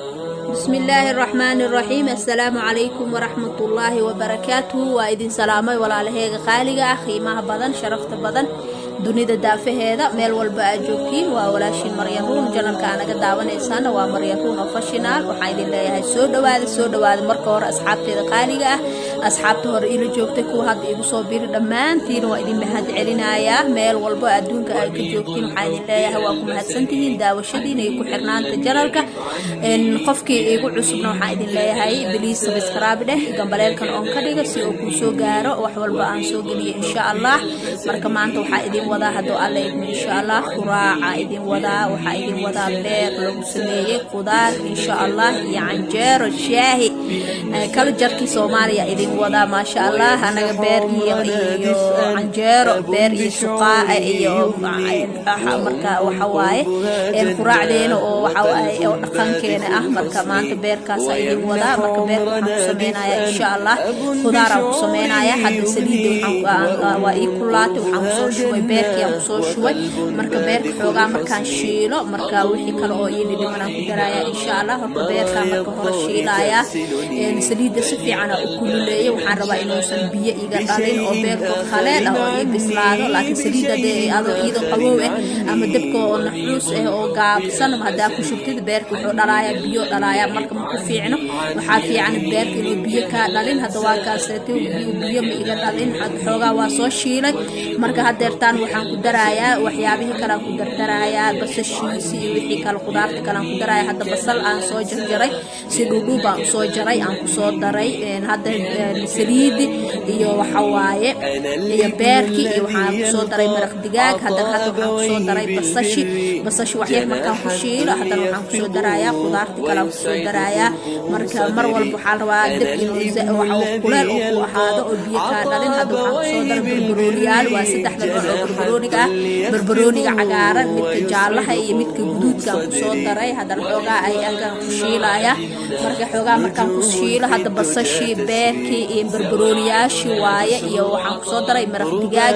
Bismillaahi araxmaani araxiim. Assalaamu calaykum waraxmatullaahi wabarakaatuhu. Waa idin salaamay, walaalaheega qaaliga ah, qiimaha badan, sharafta badan, dunida daafaheeda meel walba aad joogtiin. Waa walaashiin Maryaruun. Channelka aa naga daawanaysaana waa Maryaruun Official. Waxaan idin leeyahay soo dhawaada, soo dhawaada. Marka hore, asxaabteeda qaaliga ah, asxaabta hore ila joogtay, kuwa hadda igu soo biri, dhammaantiin waa idin mahad celinayaa. Meel walbo adduunka aad ka joogtiin, waxaan idin leeyahay waa ku mahadsantihiin daawashadiina iyo ku xirnaanta channelka. Qofkii igu cusubna waxaan idin leeyahay please subscribe dheh, gambaleelkan oon ka dhiga si uu kuu soo gaaro wax walba aan soo geliyo, insha Allah. Marka maanta waxaa idin wadaa, hadduu Alla idmo, insha Allah, quraaca idin wadaa. Waxaa idin wadaa beer lagu sameeyey qudaar, insha Allah, iyo canjeero shaahi kala jarkii Soomaaliya idin wadaa, maasha Allah. Anaga beer iyo canjeero, beer iyo suqaa iyo marka waxa waaye quraacdeena oo waxa waaye oo dhaqankeena ah. Marka maanta beerkaasa idin wadaa. Marka beerka waxaan ku sameynaya, insha Allah, khudaaraan ku sameynaya. Hadda saliidda waa ii kulaatay, waxaan kusoo shubay beerkii, aan kusoo shubay. Marka beerka xoogaa markaan shiilo, marka wixii kale oo ii dhidhiman aan ku daraya, insha Allah. Horta beerkaa marka hore shiilaya, saliidda si fiican u kululeeyay. Waxaan rabaa inuusan biyo iga dhalin oo beerko khaleel ah oo ii bislaado. Laakiin saliidda hadee adoo iyadoo qabow ah ama dabka oo naxuus ah oo gaabsan haddaa ku shubtid, beerka wuxuu dhalaaya biyo dhalaaya. Marka ma ku fiicno. Waxaa fiican beerka inuu biyo kaa dhalin. Hadda waa kaaseetay, biyo ma iga dhalin. Xoogaa waa soo shiilay. Marka hadeertaan waxaan ku darayaa waxyaabihii kale aan ku dardarayaa, basashiisi iyo wixii kale, khudaarta kale aan ku daraya. Hadda basal aan soo jarjaray, si dhuudhuub aan usoo jaray, aan kusoo daray. Hadda saliidi iyo waxa waaye iyo beerki iyo waxaan kusoo daray maraq digaag. Haddana hadda waxaan kusoo daray basashi. Basashi waxyar markaan ku shiilo, haddana waxaan kusoo darayaa khudaarta kale aan kusoo darayaa. Marka mar walba waxaa la rabaa dab inuu waxa kuleel oo ku ahaado oo biyo kaa dhalin. Hadda waxaan kusoo daray barbarooniyaal. Waa saddexda nooc oo barbarooniga ah: barbarooniga cagaaran, midka jaalaha iyo midka guduudka aan kusoo daray. Haddana xoogaa ay agaan ku shiilaya. Marka xoogaa markaan ku shiilo, hadda basashii, beerkii iyo barbarooniyaashii waaye, iyo waxaan kusoo daray maraq digaag.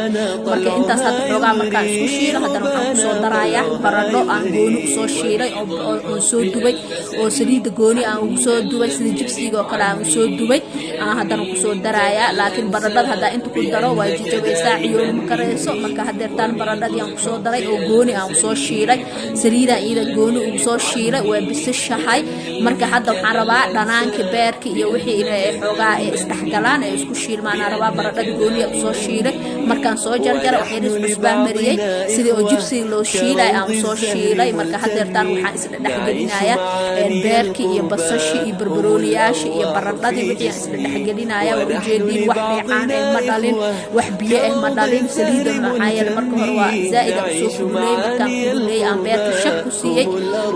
Marka intaas hadda xoogaa markaan isku shiilo, haddana waxaan kusoo darayaa baradho aan gooni usoo shiilay oo soo dubay, oo saliidda gooni aan ugu soo dubay, sida jibsiga oo kale aan usoo dubay aan haddana kusoo darayaa. Laakiin baradhada haddaa inta ku daro, waa jijabaysaa, ciyooli ma karayso. Marka hadeertaan baradhadii aan kusoo daray oo gooni aan usoo shiilay, saliidaan iyada gooni ugu soo shiilay, waa bisashahay. Marka hadda waxaan rabaa dhanaanka beerka iyo wixii inay xoogaa ay isdhexgalaan, ay isku shiilmaan aan rabaa. Baradhada gooniya usoo shiilay, markaan soo jarjaray waxyaris cusbaa mariyey, sidii oo jibsiga loo shiilay aan usoo shiilay. Marka hadeertaan waxaan isdhexgelinayaa beerkii iyo basashii iyo barbarooniyaashii iyo baradhadii, wixii aan isdhexgelinaya. Waa ujeediin, wax dheecaan eh ma dhalin, wax biyo eh ma dhalin saliidda. Maxaa yeele, marka hore waa zaa'id aan usoo kululeeyey. Markaan kululeeyey, aan beerka shab ku siiyey.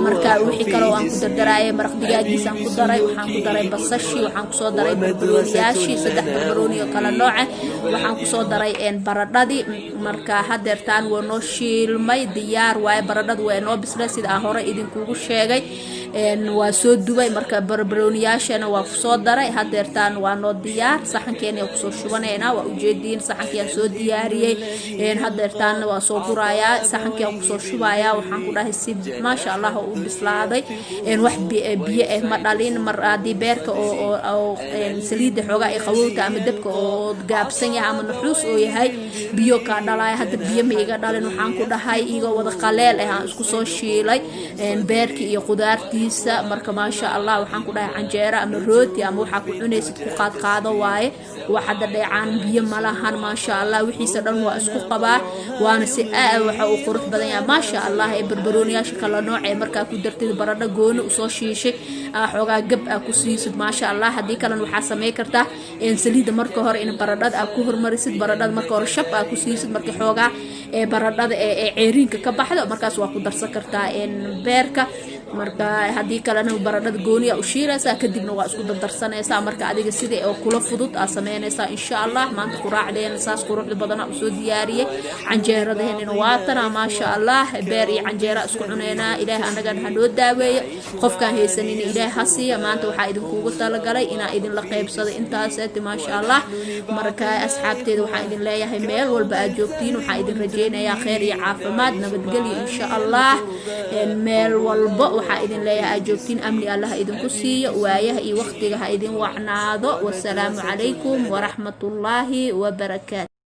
Marka wixii kaloo aan ku dardaraayay, maraq digaagiisaan ku daray, waxaan ku daray basashii, waxaan kusoo daray barbarooniyaashii, saddex barbarooni oo kala nooca, waxaan kusoo daray baradhadii. Marka hadeertaan waa noo shiilmay, diyaar waaye. Baradhadu waa noo bislay, sida aan hore idinkugu sheegay, waa soo dubay. Marka barbarooniyaashana waa kusoo daray. Hadeertaan waa noo diyaar, saxankeena kusoo shubanaynaa. Waa ujeediin, saxankii aan soo diyaariyey hadeertaanna waa soo gurayaa, saxankii aan kusoo shubayaa. Waxaan ku dhahay si maasha Allah u bislaaday, wax biyo ah ma dhalin. Mar haddii beerka oo saliidda xoogaa ay qabowta ama dabka oo gaabsan yahay ama nuxuus oo yahay, biyo kaa dhalaya. Hadda biyo ma iga dhalin. Waxaan ku dhahay igoo wada qaleel ah aan isku soo shiilay beerkii iyo qudaartiisa. Marka maasha Allah, waxaan ku dhahay canjeero ama rooti ama waxaa ku cunaysid ku qaadqaado waaye. Wax hadda dheecaan biyo malahan, maasha Allah. Wixiisa dhan waa isku qabaa, waana si aad waxa uu qurux badan yahay, maasha Allah. Ee barbarooniyaasha kala nooc ee markaa ku dartid, baradho gooni usoo shiishay, xoogaa gab aa ku siisid, maasha Allah. Haddii kalena waxaa samey kartaa saliidda marka hore in baradhada aa ku hormarisid, baradhada marka hore shab aa ku siisid. Marka xoogaa ee baradhada ee ceeriinka ka baxdo, markaas waa ku darsan kartaa beerka. Marka haddii kalena baradhada gooniya u shiilaysaa, kadibna waa isku dardarsanaysaa. Marka adiga sidai oo kula fudud aa sameynaysaa, insha Allah. Maanta quraacdeena saas quruxda badana usoo diyaariyey. Canjeeradeenina waatana, maasha Allah. Beer iyo canjeera isku cuneynaa. Ilaah anagana hanoo daaweeyo, qofkaan haysanin Ilaah ha siiya. Maanta waxaa idinkugu talagalay inaa idinla qeybsado intaaseeti, maasha Allah. Marka asxaabteeda waxaan idin leeyahay, meel walba aad joogtiin, waxaan idin rajeynayaa kheyr iyo caafimaad, nabadgelyo, insha Allah. Meel walba. Waxaa idin leeyahay aad joogtiin, amni Allah idinku siiyo, waayaha iyo waqtiga ha idin wacnaado. Wasalaamu calaykum waraxmatullaahi wabarakaatu.